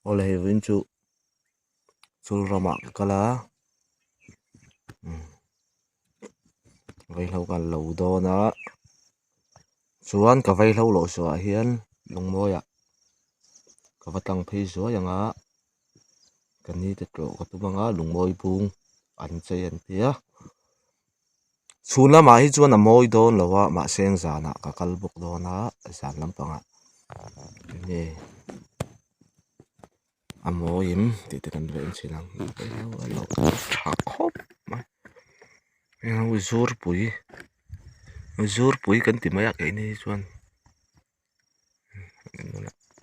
Awle hei vawiin chu chul ramah ka kal a vaihlo ka lo dawn a chuan ka vaihlo lawh suah hian lungmawiah ka va tlang phei zuai ang a ka ni te tlawh ka tum ang a lungmawi bung an chei an ti a. Chhun lamah hi chuan a mawi dawn lo a mahse zanah ka kal bawk dawn a zan lampangah enge a mawi em tih te kan lo en chhin ang tha khawp mai heng zurpui zurpui kan ti mai a keini hi chuan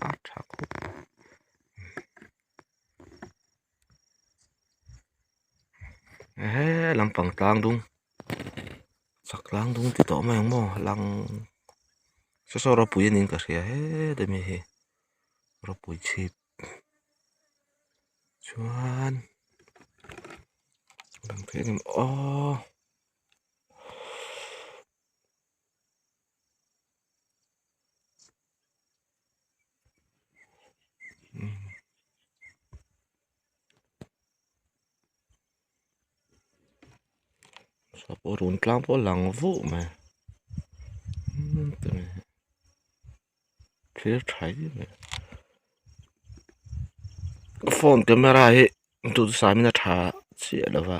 a tha khawp mai. He lampang tlang dung chak tlang dung ti tawh mai ang maw lang saw saw ropui a niin ka hria heti mi hi ropui chhip chuan lang thei em aw. Pawh run tlang pawh a lang vuh mai thlir tha em em phone camera hi duhthusam in a tha chiah lo va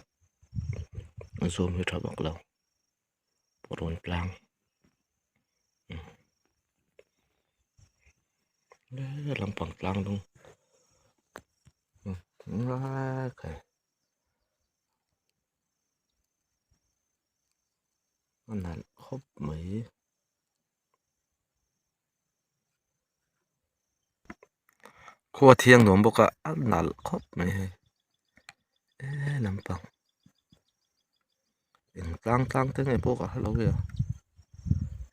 a zoom hi tha vak lo. Rawn tlang lampang tlang dung a nalh khawp mai khua thiang nuam bawk a a nalh khawp mai hei he lampang. Eng tlang tlang te nge pawh ka hre lo ve a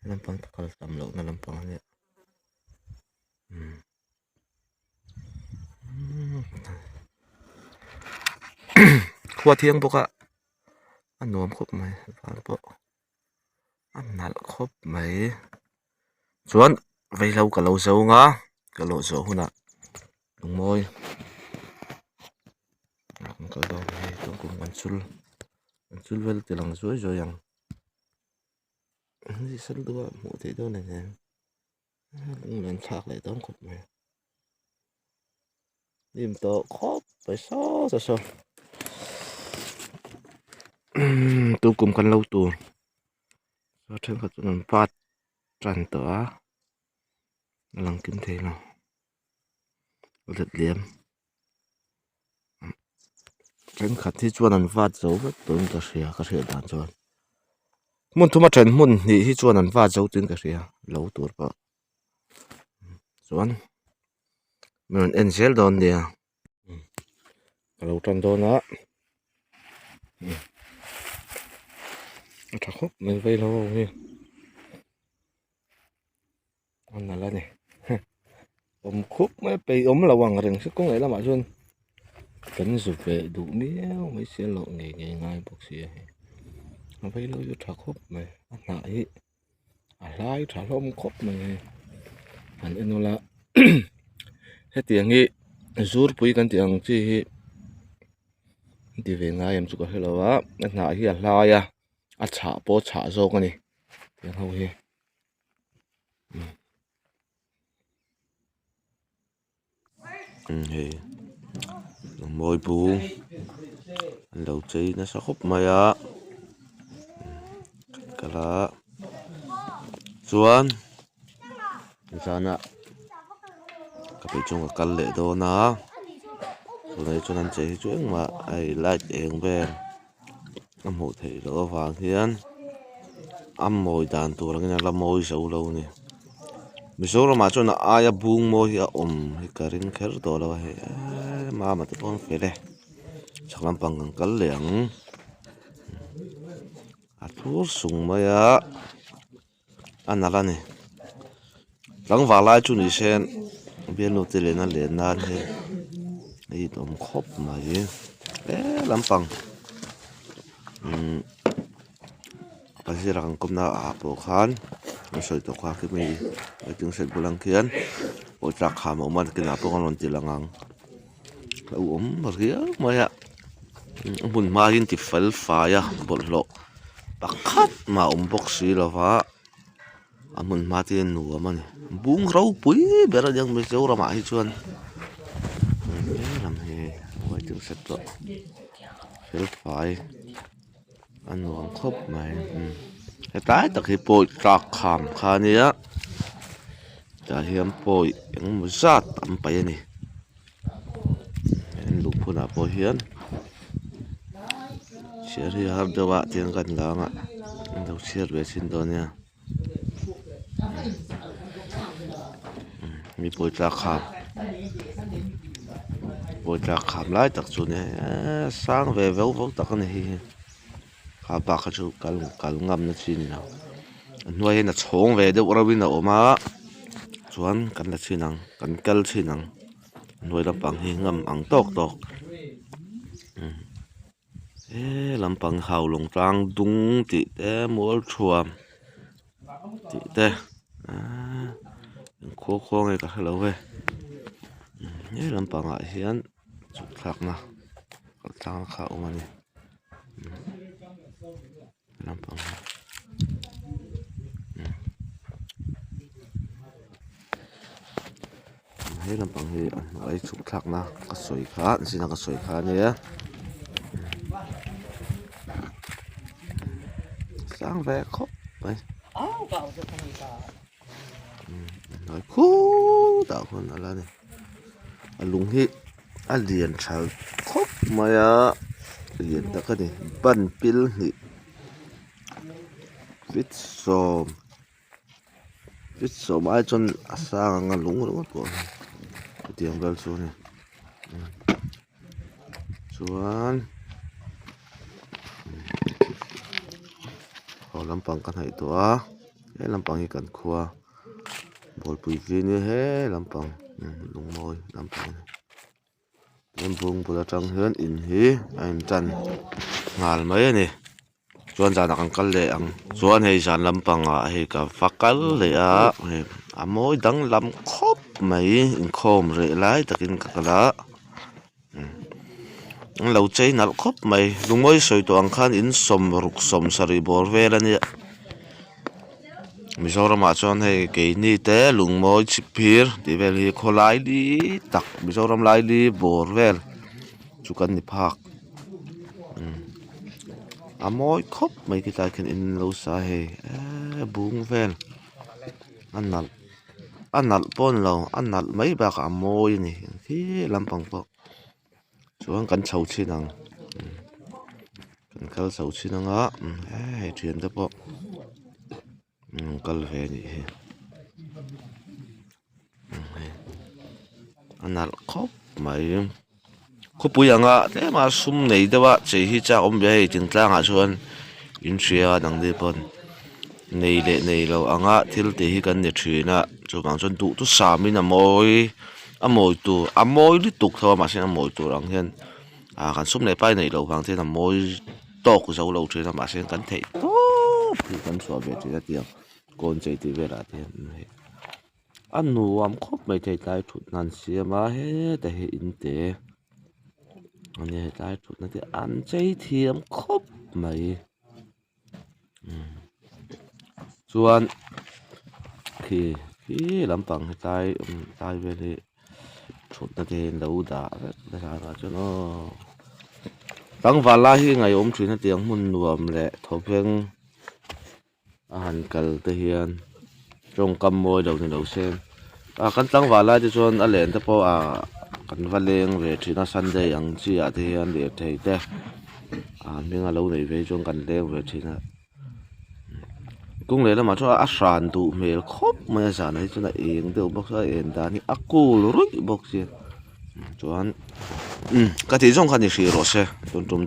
lampang ka kal tam loh na lampang a nia khua thiang bawk a a nuam khawp mai van pawh a nalh khawp mai chuan vaihlo ka lo zo ang a ka lawh zawh hunah lungmawi an kal dawn hei tun kum an chul an chul vel ti lang zuai zuai ang hei sal deuh a hmuh theih dawn ang em lunglen thlak leh dawn khawp mai hnim tawh khawp mai saw saw saw tun kum kan lo tur thenkhat chuan an pat tan tawh a a lang kim thei lo a let liam thenkhat hi chuan an vat zo vek tawhin ka hria ka hriat dan chuan hmun thuma then hmun hnih hi chuan an vat zo tawhin ka hria lo tur pawh chuan min rawn en zel dawn nia ka lo tan dawn a a tha khawp mai vaihlo ho hi a nalh a ni awm khup mai a peih awm lo ang reng se kawng leh lamah chuan kan zu ve duh miau mai sia loh ngei ngei ngai bawk sia hei a vaihlo chu a tha khawp mai a hnah hi a hlai tha hlawm khawp mai hei han en ula hetiang hi zurpui kan tih ang chi hi an ti ve ngai em chu ka hre lo a a hnah hi a hlai a a chhah pawh a chhah zawk a ni tiang ho hi. Hei mawi bung an lo chei nasa khawp mai a kal a chuan zanah ka peih chuan ka kal leh dawn a tunah hi chuan an chei hi chu engmah hei light eng vel a hmuh theih loh avang hian a mawi dan tur angin a la mawi zo lo a ni Mizoramah chuan a aia bung mawi hi a awm hi ka ring kher tawh lo a hei eee mama te pawh an fel e chhak lampang kan kal leh ang a thur sung mai a a nalh a ni tlangval lai chu ni se bialnu te lena len nan hian a itawm khawp mai he lampang umm ka zir ang kawmna ah pawh khan an sawi tawh kha khi mi waiting shed bulah khian pawisa kham a awm a nakinah pawh an rawn ti lang ang. Hlauhawm riau mai a a hmun hma hi an ti fel fai a bawlhhlawh pakhat mah a awm bawk si lo va a hmun hma te hi a nuam a ni bung ropui ber a niang Mizoram ah hi chuan helam hi waiting shed pawh fel fai a nuam khawp mai hetlai tak hi pawi tlak kham kha a nia tah hian pawi engemaw zat an paih a ni. An luh hunah pawh hian chhiar hi a har deuh a tiang kan la ang a an lo chhiar ve thin dawn nia mi pawi tlak kham pawi tlak kham lai tak chu nia eee sang ve veuh veuh tak a ni hei hi kha bak kha chu kal kal ngam na chi a ni lo a hnuai hian a chhawng ve deuh reuh in a awm a chuan kan la chhin ang kan kal chhin ang a hnuai lampang hi ngam ang tawk tawk he lampang haulawng tlang dung tih te mual thuam tih te ahh engkhua khua nge ka hrelo ve he lampangah hian chhuk thlakna kal tlangna kha a awm a ni. He lampang hi a hnuai chhuk thlakna ka sawi kha zin a ka sawi kha ania sang ve khawp mai hnuai khutah khuan a la ni a lung hi a lian tha khawp mai a lian tak a ni ban pil hnih feet sawm feet sawm ai chuan a sang ang a lung ringawt pawh hi hetiang vel chu a ni chuan haw lampang ka hnaih tawh a he lampang hi kan khua Bualpui chi nia he lampang lungmawi lampang a ni chuan bung bul atang hian in hi a in tan nghal mai a ni chuan zanah kan kal leh ang chuan hei zan lampangah hei ka va kal leh a hei a mawi danglam khawp mai inkhawm reh lai takin ka kal a an lo chei nalh khawp mai lungmawi sawi tawh ang khan in sawmruk sawm sarih bawr vel a nia Mizoramah chuan hei keini te lungmawi chhipphir tih vel hi khawlai li tak Mizoram lai li bawr vel chu kan ni phak a mawi khawp mai khilai khian in lo sa hei eee bung vel a nalh. A nalh pawh a ni lo a nalh mai bakah a mawi a ni khi lampang pawh chuan kan chho chhin ang kan kal chho chhin ang a hei thian te pawh an kal ve a nih hi a nalh khawp mai khawpui anga tlema sum nei deuh a chei hi chak awm ve a hei thingtlangah chuan in hria a dangte pawn nei leh nei lo anga thil tih hi kan ni thin a chuvang chuan duhthusam in a mawi a mawi tur a mawi lutuk tho a mahse a mawi tur ang hian ah kan sum leh pai neih loh vang te hian a mawi tawk zo lo thin a mahse kan theih tawp hi kan chhuah ve thin a tiang kawn chei tih velah te hian. A nuam khawp mai thei tlai thut nan siam a heta hi in te a nia hetlai thutna te an chei thiam khawp mai chuan khi khi lampang hetlai tlai vel hi thutna te an lo dah vek a chuan aw tlangval lai hi ngaihawm thin hetiang hmun nuam leh thawveng. A han kal te hian tawngkam mawi lo ni lo se ah kan tlangval lai te chuan a len te pawh ah kan va leng ve thin a sunday ang chi ah te hian lirthei te ah hming a lo neih ve hi chuan kan leng ve thin a kawng leh lamah chuan a hran duh hmel khawp mai a zanah hi chuan a eng deuh bawk a en dan hi a cool ruih bawk sia chuan ka tih zawng kha ni hrih rawh se tun tum.